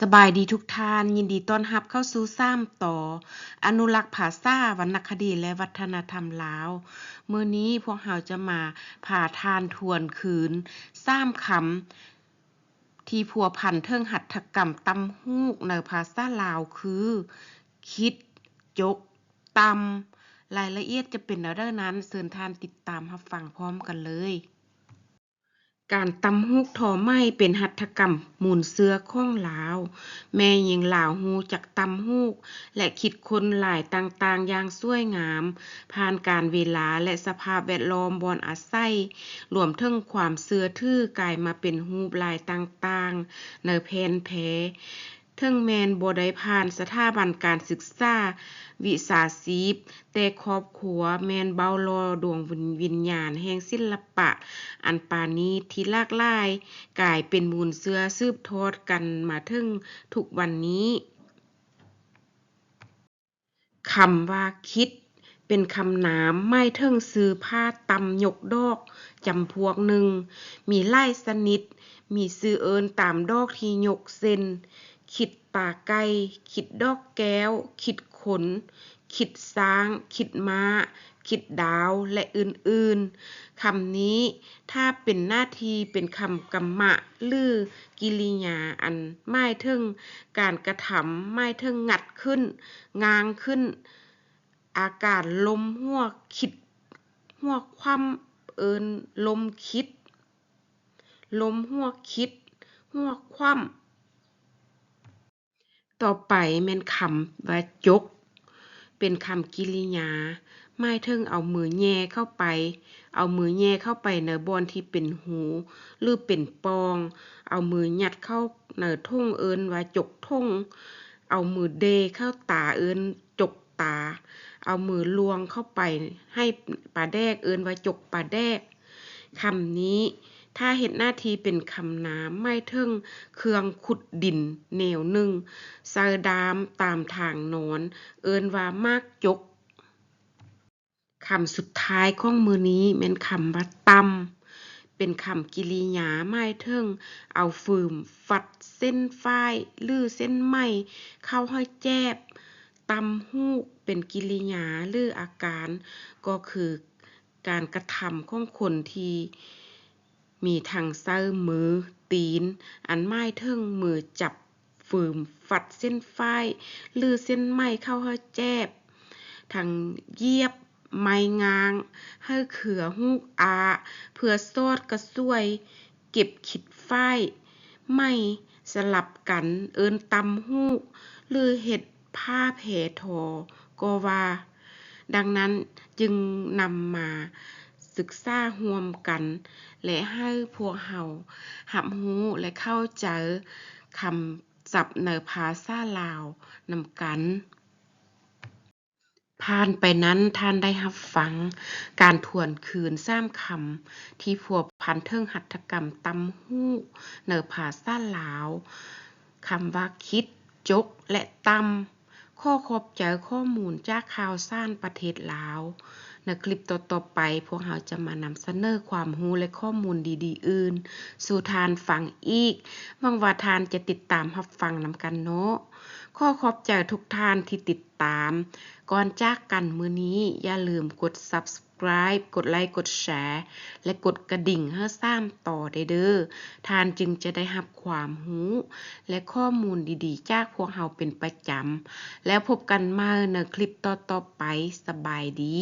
ສະບາຍດີທຸກທ່ານ, ຍິນດີຕ້ອນຮັບເຂົ້າສູ່ສາມຕໍ່ ອະນຸລັກພາສາ, ວັນນະຄະດີ ແລະ ວັດທະນະທຳລາວ. ມື້ນີ້ພວກເຮົາຈະມາພາທ່ານທວນຄືນສາມຄຳ ທີ່ພົວພັນເຖິງຫັດຖະກຳຕ່ຳຫູກໃນພາສາລາວຄື ຄິດ, ຈົກ, ຕ່ຳ. ລາຍລະອຽດຈະເປັນແນວໃດນັ້ນ, ເຊີນທ່ານຕິດຕາມຮັບຟັງພ້ອມກັນເລີຍ. ການຕ່ຳຫູກທໍໄໝເປັນຫັດຖະກຳມູນເຊື້ອຂອງລາວ. ແມ່ຍິງລາວຮູ້ຈັກຕ່ຳຫູກ ແລະ ຄິດຄົ້ນລາຍຕ່າງໆຢ່າງສວຍງາມ, ຜ່ານການເວລາ ແລະ ສະພາບແວດລ້ອມບ່ອນອາໄສ, ລວມເຖິງຄວາມເຊື່ອຖື, ກາຍມາເປັນຮູບລາຍຕ່າງໆໃນແຜ່ນແພ. ເຖິງແມ່ນບໍ່ໄດ້ຜ່ານສະຖາບັນການສຶກສາວິຊາຊີບ, ແຕ່ຄອບຄົວແມ່ນເບົາຫຼໍ່ດວງວິນ ວິນຍານແຫ່ງສິລະປະອັນປານີດທີ່ຫຼາກຫຼາຍ, ກາຍເປັນມູນເຊື້ອສືບທອດກັນມາເຖິງທຸກວັນນີ້. ຄຳວ່າຄິດ ເປັນຄຳນາມ ໝາຍເຖິງຊື່ຜ້າຕ່ຳຍົກດອກຈຳພວກໜຶ່ງ, ມີຫຼາຍຊະນິດ, ມີຊື່ເອີ້ນຕາມດອກທີ່ຍົກ ເຊັ່ນ ຄິດຕາໄກ່, ຄິດດອກແກ້ວ, ຄິດຄົນ, ຄິດຊ້າງ, ຄິດມ້າ, ຄິດດາວ ແລະ ອື່ນໆ. ຄຳນີ້ ຖ້າເປັນໜ້າທີ່ເປັນຄຳກຳມະ ຫຼື ກິລິຍາ ອັນໝາຍເຖິງການກະທຳ, ໝາຍເຖິງງັດຂຶ້ນ, ງ່າງຂຶ້ນ, ອາການລົ້ມຫົວຄິດ, ຫົວຂວ້ຳ, ເອີ້ນລົ້ມຄິດ, ລົ້ມຫົວຄິດ, ຫົວຂວ້ຳ. ຕໍ່ໄປແມ່ນຄຳວ່າຈົກ ເປັນຄຳກິລິຍາ ໝາຍເຖິງເອົາມືແຫຍ່ເຂົ້າໄປ, ເອົາມືແຫຍ່ເຂົ້າໄປໃນບ່ອນທີ່ເປັນຮູ ຫຼື ເປັນປ່ອງ, ເອົາມືຍັດເຂົ້າໃນຖົງ ເອີ້ນວ່າຈົກຖົງ, ເອົາມືເດ່ເຂົ້າຕາ ເອີ້ນຈົກຕາ, ເອົາມືລ່ວງເຂົ້າໄປໃຫ້ປາແດກ ເອີ້ນວ່າຈົກປາແດກ. ຄຳນີ້ ຖ້າເຮັດໜ້າທີ່ເປັນຄຳນາມ ໝາຍເຖິງເຄື່ອງຂຸດດິນແນວໜຶ່ງ ໃສ່ດ້າມຕາມທາງນອນ ເອີ້ນວ່າໝາກຈົກ. ຄຳສຸດທ້າຍຂອງມື້ນີ້ແມ່ນຄຳວ່າຕ່ຳ ເປັນຄຳກິລິຍາ ໝາຍເຖິງເອົາຟືມຟັດເສັ້ນຝ້າຍ ຫຼື ເສັ້ນໄໝເຂົ້າໃຫ້ແຈບ. ຕ່ຳຫູກເປັນກິລິຍາ ຫຼື ອາການ ກໍຄື ການກະທຳຂອງຄົນທີ່ມີທັງໃຊ້ມື, ຕີນ, ອັນໝາຍເຖິງມືຈັບຟືມຟັດເສັ້ນຝ້າຍ ຫຼື ເສັ້ນໄໝເຂົ້າໃຫ້ແຈບ, ທັງຢຽບໄມ້ງ່າງໃຫ້ເຄືອຫູກອ້າ ເພື່ອສອດກະສວຍ ເກັບຂີດຝ້າຍໄໝສະຫຼັບກັນ ເອີ້ນຕ່ຳຫູກ ຫຼື ເຮັດຜ້າແພທໍກໍວ່າ. ດັ່ງນັ້ນຈຶ່ງນຳມາສຶກສາຮ່ວມກັນ ແລະ ໃຫ້ພວກເຮົາຮັບຮູ້ ແລະ ເຂົ້າໃຈຄຳສັບໃນພາສາລາວນຳກັນ. ຜ່ານໄປນັ້ນ ທ່ານໄດ້ຮັບຟັງການທວນຄືນສາມຄຳ ທີ່ພົວພັນເຖິງຫັດຖະກຳຕ່ຳຫູກໃນພາສາລາວ, ຄຳວ່າຄິດ, ຈົກ ແລະ ຕ່ຳ. ຂໍຂອບໃຈຂໍ້ມູນຈາກຂ່າວສານປະເທດລາວ. ໃນຄລິບຕໍ່ໆໄປ, ພວກເຮົາຈະມານຳສະເໜີຄວາມຮູ້ ແລະ ຂໍ້ມູນດີໆອື່ນສູ່ທ່ານຟັງອີກ. ຫວັງວ່າທ່ານຈະຕິດຕາມຮັບຟັງນຳກັນເນາະ. ຂໍຂອບໃຈທຸກທ່ານທີ່ຕິດຕາມ. ກ່ອນຈາກກັນມື້ນີ້, ຢ່າລືມກົດ Subscribe ກົດໄລ, ກົດແຊ ແລະ ກົດກະດິ່ງໃຫ້ສາມຕໍ່ໄດ້ເດີ້. ທ່ານຈຶ່ງຈະໄດ້ຮັບຄວາມຮູ້ ແລະ ຂໍ້ມູນດີໆຈາກພວກເຮົາເປັນປະຈຳ. ແລ້ວພົບກັນໃໝ່ໃນຄລິບຕໍ່ໆໄປ. ສະບາຍດີ.